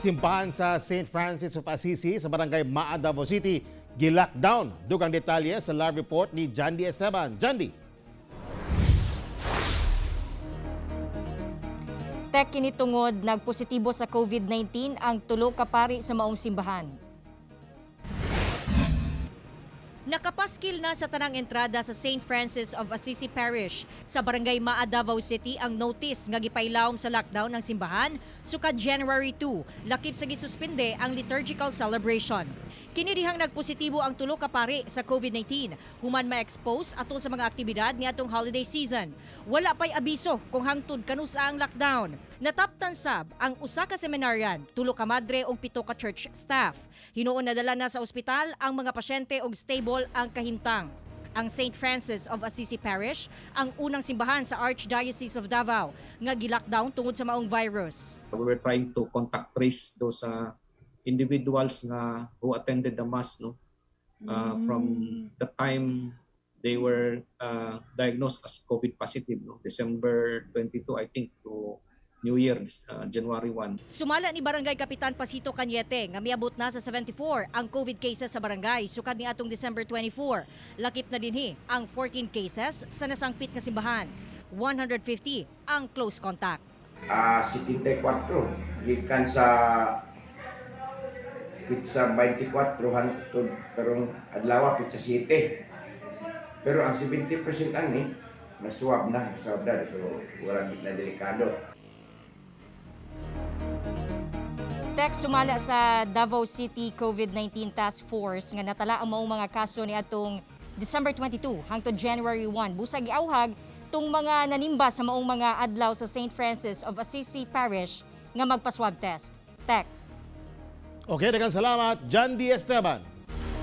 Simbahan sa St. Francis of Assisi sa Barangay Maa, Davao City, gi-lockdown. Dugang detalye sa live report ni Jandy Esteban. Jandy. Tek, kini tungod nagpositibo sa COVID-19 ang tulo ka pari sa maong simbahan. Nakapaskil na sa tanang entrada sa St. Francis of Assisi Parish sa Barangay Maa, Davao City ang notice nga gipailawom sa lockdown ng simbahan sukad January 2, lakip sa gisuspinde ang liturgical celebration. Kini dihang nagpositibo ang tulo ka pari sa COVID-19 human ma-expose atol sa mga aktibidad niadtong holiday season. Wala pa'y abiso kung hangtod kanusa ang lockdown. Nataptan sab ang usa ka seminarian, tulo ka madre ug pito ka church staff. Hinuon nadala na sa ospital ang mga pasyente ug stable ang kahimtang. Ang St. Francis of Assisi Parish ang unang simbahan sa Archdiocese of Davao nga gilockdown tungod sa maong virus. We were trying to contact trace those individuals nga who attended the mass, no, from the time they were diagnosed as COVID positive, no, December 22, I think, to New Year, January 1. Sumala ni Barangay Kapitan Pasito Cañete nga miabot na sa 74 ang COVID cases sa barangay sukad ni atong December 24. Lakip na dinhi ang 14 cases sa nasangpit nga simbahan. 150 ang close contact. 74 gikan sa petsa 24 hangtod karong adlaw, petsa 7. Pero ang 70% ani na-swab na, na-swab na, so wala na delikado. Text, sumala sa Davao City COVID-19 Task Force nga natala ang maong mga kaso ni atong December 22 hangtod January 1. Busag giauhag tung mga nanimba sa maong mga adlaw sa St. Francis of Assisi Parish nga magpa-swab test. Tek. Okay, daghang salamat, Jandy Esteban.